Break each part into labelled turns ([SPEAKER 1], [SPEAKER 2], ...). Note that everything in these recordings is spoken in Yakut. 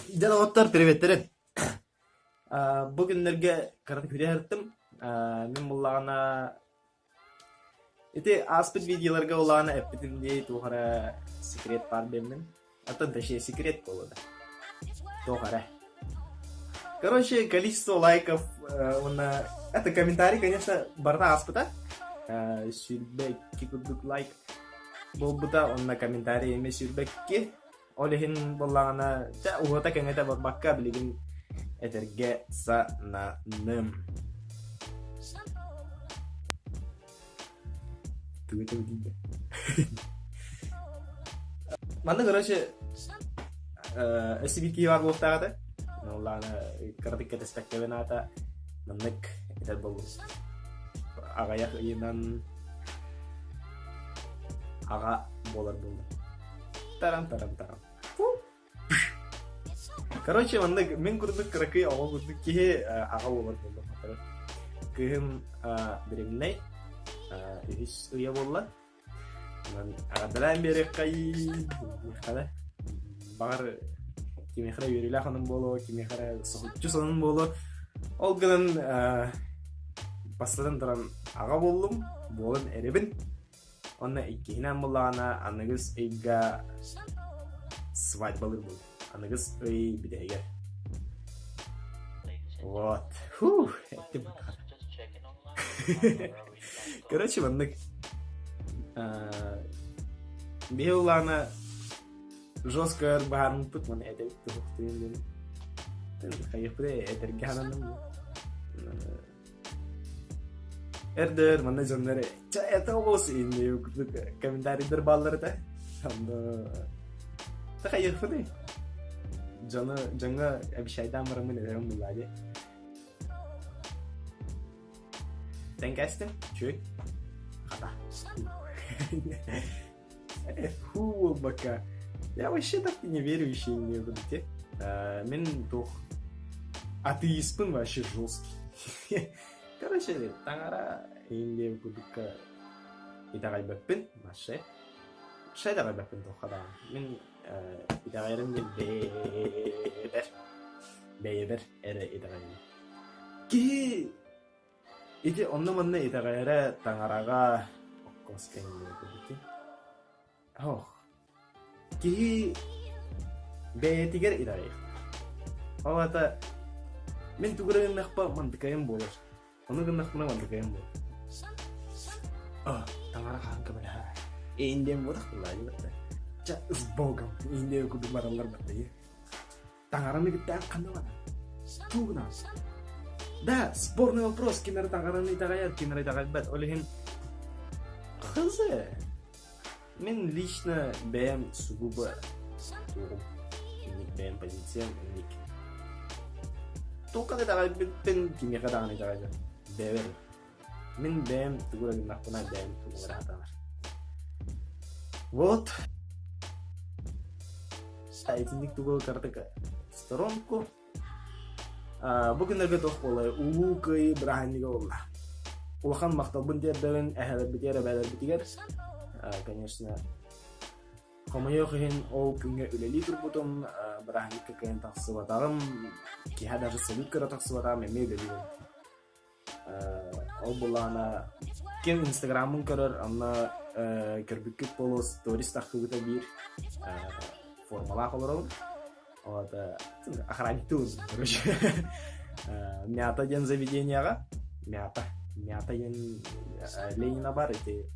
[SPEAKER 1] Дьэ доҕоттор, приветтерин! Бу күннэргэ кыратык күрэ сырыттым. Мин буллаҕына ити ааспыт видеоларга улаана эппитим дии туох эрэ секрет баар диэммин. Оттон точнее секрет буолуо да. Туох эрэ. Короче, количество лайков уонна это комментарий, конечно, барыта ааспыта. 22 курдук лайк буолбута уонна комментарий эмиэ 22. Ол иһин буоллаҕына, чэ, уһата-кэҥэтэ барбакка билигин этэргэ сананым. Тугу этэбитий да? Манна, короче, өссө биир киһи баар буолуохтаах этэ. Буоллаҕына, кыратык кэтэспэккэбин аата маннык этэр буоллум. Аҕыйах ыйынан аҕа буолар буоллум. Тарам-тарам-тарам. Короче, маннык мин курдук кыракый оҕо курдук киһи аҕа буолар буолла. Кыыһым беременнай үһүс ыйа буолла. Онон аҕардалаан биэриэххэйин. Баҕар кимиэхэ эрэ үөрүүлээх онон буолуо, кимиэхэ эрэ соһуччу сонун буолуо. Ол гынан бастатан туран аҕа буоллум, буолан эрэбин. Уонна иккиһинэн буоллаҕына аныгыс ыйга свадьбалыыр буолуо. Аныгыс ый бүтэһигэр. Вот. Фух, эттим Короче, маннык биһи улаана жестко баһаармыппыт маны этэбит туһуктуйун диэн. Хайыахпыт этэргэ хананным. Эрдэр манна дьоннор чэ это оҕус инни курдук комментарийдар бааллар этэ. Онно хайыахпыный? Дьону дьоҥҥо обещайдаан бараммын эрэм буллаа дии. Тэҥкэстим, чүй. Хата. Фу буолбакка. Я вообще так не верующий не будете. Мин туох атеиспын вообще жесткий. Короче, таҥара иҥниэм курдукка итэҕэйбэппин вообще. Вообще итэҕэйбэппин туохха даҕаны. Мин итэҕэйэрим диэн бэйэбэр бэйэбэр эрэ итэҕэйэбин. Киһи Ити онно-манна итэҕэйэрэ таҥараҕа оккос кэҥиир Ох, киһи бэйэтигэр итэҕэйиэхтээх. Ол аата мин тугу эрэ гыннахпа мантыкайым буолар. Ону гыннахпына мантыкайым буолар. А, таҥара хаһан көмөлөһөр. Индиям буотах буоллаа Чэ, с Богом. Индия курдук бараллар баттайы. Таҥараны кытта ханна барар? Тугунан? Да, спорный вопрос, ким эрэ таҥараны итэҕэйэр, ким эрэ итэҕэйбэт. Ол иһин хз. Мин лично бэйэм сугубо туоҕум. Инник бэйэм позициям инник. Туохха да итэҕэйбиппин кимиэхэ даҕаны итэҕэйбэт. Бэйэбэр. Мин бэйэм тугу эрэ гыннахпына бэйэм тугу эрэ сатанар. Вот. Итинник тугу кыратык сторонку. Бу күннэргэ туох буолай Улуу Кыайыы бырааһынньыга буолла. Улахан махталбын тиэрдэбин эһэлэрбитигэр, эбээлэрбитигэр. Конечно, хомойуох иһин ол күҥҥэ үлэлии турбутум, бырааһынньыкка кыайан тахсыбатаҕым, киһи даже салют көрө тахсыбатаҕым, эмиэ үлэлии Ол былаана ким инстаграммын көрөр, онно көрбүккүт буолуо сторис тахсыбыта биир формалаах олоробун. Вот охранниктыыбын, короче. Мята диэн заведениеҕа Мята. Мята диэн Ленина бар ити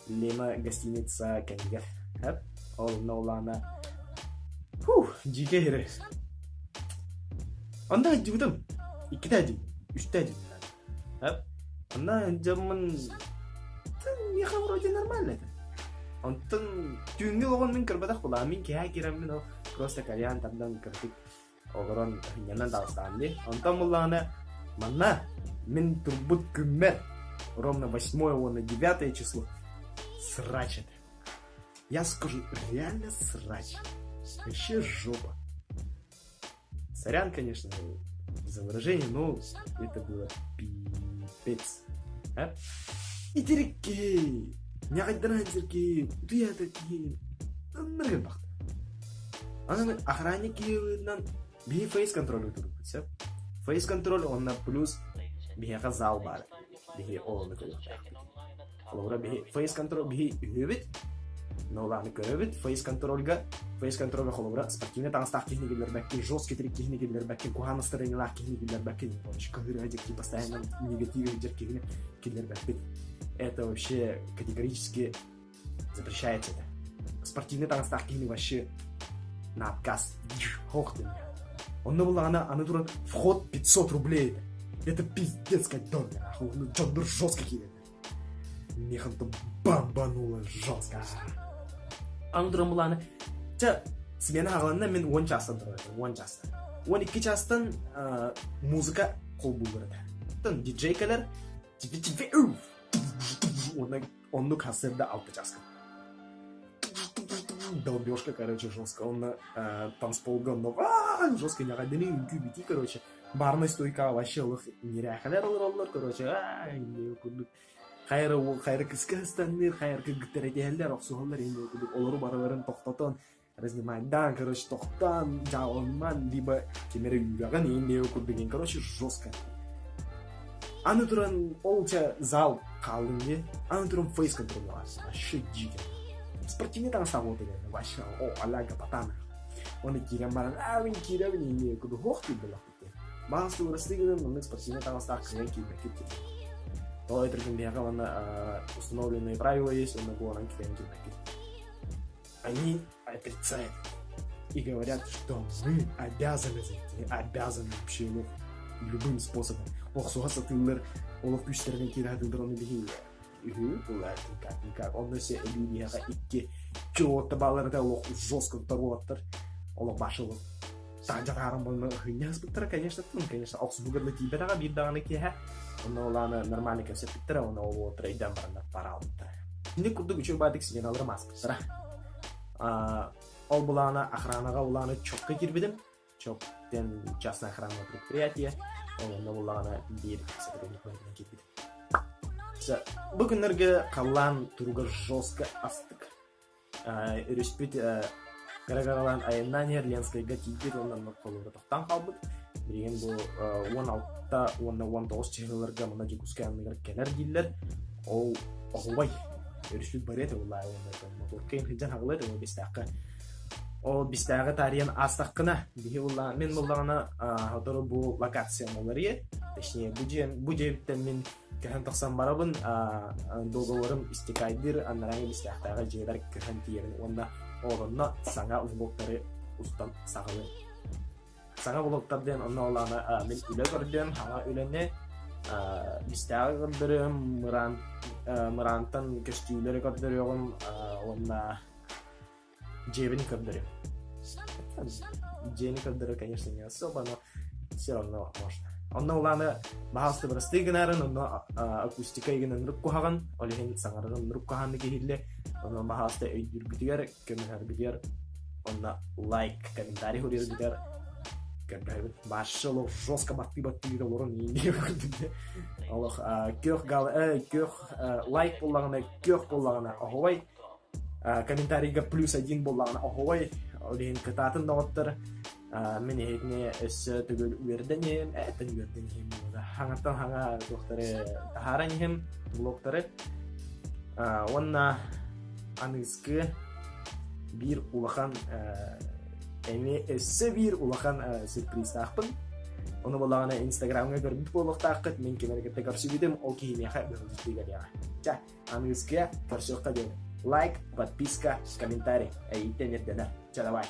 [SPEAKER 1] Лена гостиница кэннигэр. Ол онно улаана Фух, дьиикэй эрэ. Онно сылдьыбытым. Иккитэ сылдьыбытым. Үстэ сылдьыбытым. Онно дьоммун миэхэ вроде нормально этэ. Онтон түүҥҥү олоҕун мин көрбөтөх буолаҕым. Мин киэһэ киирэммин ол просто кальян тардан кырдьык олорон сынньанан таҕыстаҕым дии. Онтон буллаҕына манна мин турбут күммэр ровно восьмое уонна девятое число срач этэ. Я скажу, реально срач. Вообще жопа. Сорян, конечно, за выражение, но это было пипец. А? Итирик киһи, ньаҕайдара сылдьар киһи, утуйа киһи, ыннырыгын бахта. Аны охранник киһибитинэн биһи фейс-контроль турбут сөп. Фейс-контроль уонна плюс биһиэхэ зал баар. Биһи ону көрүөхтээхпит. Холобура биһи фейс-контроль биһи үһүөбүт, но улааны көрөбүт. Фейс-контрольга фейс-контрольга холобура спортивный таҥастаах киһини киллэрбэккин, жесткий трик киһини киллэрбэккин, куһаҕан настроениелаах киһини киллэрбэккин, кыһыырыга дьикти постоянно негатив илдьэр киһини киллэрбэппит. Это вообще категорически запрещается это. Спортивный таҥастаах киһини вообще на отказ. Ох ты меня. Онно буллаҕына аны туран вход 500 рублей это. Это пиздец как дорого, нахуй. Ну, дьоннор жестко киирэллэр. Миэхэ бомбануло жестко. Аны туран булааны чэ смена аҕаланна мин 10 чаастан турар этим 10 чаастан. 12 чаастан музыка холбууллар этэ. Оттон диджей кэлэр уонна оннук сарсыарда 6 чааска. Долбежка, короче, жестко. Он танцполга онно жестко ньаҕайдыны үҥкүү битии, короче. Барной стойкаҕа вообще олох ньирээхэлэр олороллор, короче, курдук. Хайра уол хайра кыска ыстанныыр, хайра кыргыттар этиһэллэр, охсуһаллар инньэ курдук. Олору барыларын тохтотон, разнимайдаан, короче, тохтоон, дьааланман, либо ким эрэ үүрэҕин инньэ курдук, короче, жестко. Аны туран ол чэ зал хааллын дии. Аны туран фейс контроллаҕа вообще дико. Спортивный таҥастаах буолта диэн вообще о аля гапатана. Оны киирэн баран аа мин киирэбин инньэ курдук ох диир буоллахпыт диэн. Маас туурастыы гынан маннык спортивный таҥастаах кыайан киирбэккит диэн. Тоҕо этэргин биһиэхэ манна установленные правила есть, онно буолан киирэн киирбэккит. Они отрицают и говорят, что мы обязаны зайти, обязаны вообще его любым способом. Охсуһа сатыыллар, олох күүстэринэн киирэ сатыыллар, ону биһи үһү булар никак никак. Онно се эбии биһиэхэ икки киловатта баалар олох жестко туттар олох башылы таһдьа таһааран буолна хыынньа сыспыттара, конечно, тын, конечно, охсуһугар да тиийбэтэҕэ биир даҕаны киэһэ. Онно улаана нормально кэпсэппиттэрэ, онно ол уолаттара өйдөөн бараннар параалбыттара. Ини курдук үчүгэй баадык сменаларым ааспыттара. Ол булаана охранаҕа улаана чопка киирбитим. Чоп диэн частное охранное предприятие. Ол онно буллаҕына биир сотрудник быһыытынан киирбитим. Бу күннэргэ халлаан туруга жестко астык. Өрүспүт кыра-кыралаан айаннаан иһэр Ленскэйгэ тиийбит уонна онно холуора тохтоон хаалбыт. Билигин бу 16 уонна 19 чыһыыларга манна Дьокуускай анныгар кэлэр дииллэр. Ол оһуобай өрүспүт барыа этэ буоллаа уонна моторка сылдьан хаҕылыа этэ ол бистээххэ. Ол бистээҕи таарыйан аастаххына биһи булла мин буллаҕына сотору бу локациям уларыйа. Точнее бу дьиэм бу дьиэбиттэн мин көһөн тахсан барабын договорым истекайдыыр анарааҥы бистээхтээҕи дьиэбэр көһөн тиийэбин уонна олонно саҥа влогтары устан саҕалыым. Саҥа влогтар диэн онно олаана мин үлэ көрдүм, саҥа үлэни бистээҕи көрдөрүөм, мыраан мыраантан көстүүлэри көрдөрүөҕүм уонна дьиэбин көрдөрүөм. Дьиэни көрдөрөр, конечно, не особо, но все равно можно. Онно улааны баһаалыста бырастыы гынарын, онно акустика игин ынырык куһаҕан, ол иһин саҥарарын ынырык куһаҕаннык иһиллэ. Онно баһаалыста өйдүүргүтүгэр, көмөлөһөргүтүгэр, онно лайк, комментарий суруйаргытыгар көрдөһөбүн. Башы олох жестко баттыы-баттыы олорон олох күөх гал күөх лайк буоллаҕына, күөх буоллаҕына оһуобай комментарийга плюс один буоллаҕына оһуобай ол иһин кытаатын доҕоттор мин иһитини өссө төгүл үөрдэн иһим этэн үөрдэн иһим хаҥаттан хаҥа туохтары таһааран иһим блогтары уонна аныыскы биир улахан эмиэ өссө биир улахан сюрпризтаахпын ону буоллаҕына инстаграмҥа көрбүт буолуохтааххыт мин ким эрэ кытта көрсүбүтүм ол киһи миэхэ ыалдьыттыы кэлиэҕэ чэ Аныгыскыга көрсүөххэ диэри. Лайк, подписка, комментарий. Эйиттэн ирдэнэр. Чэ, давай.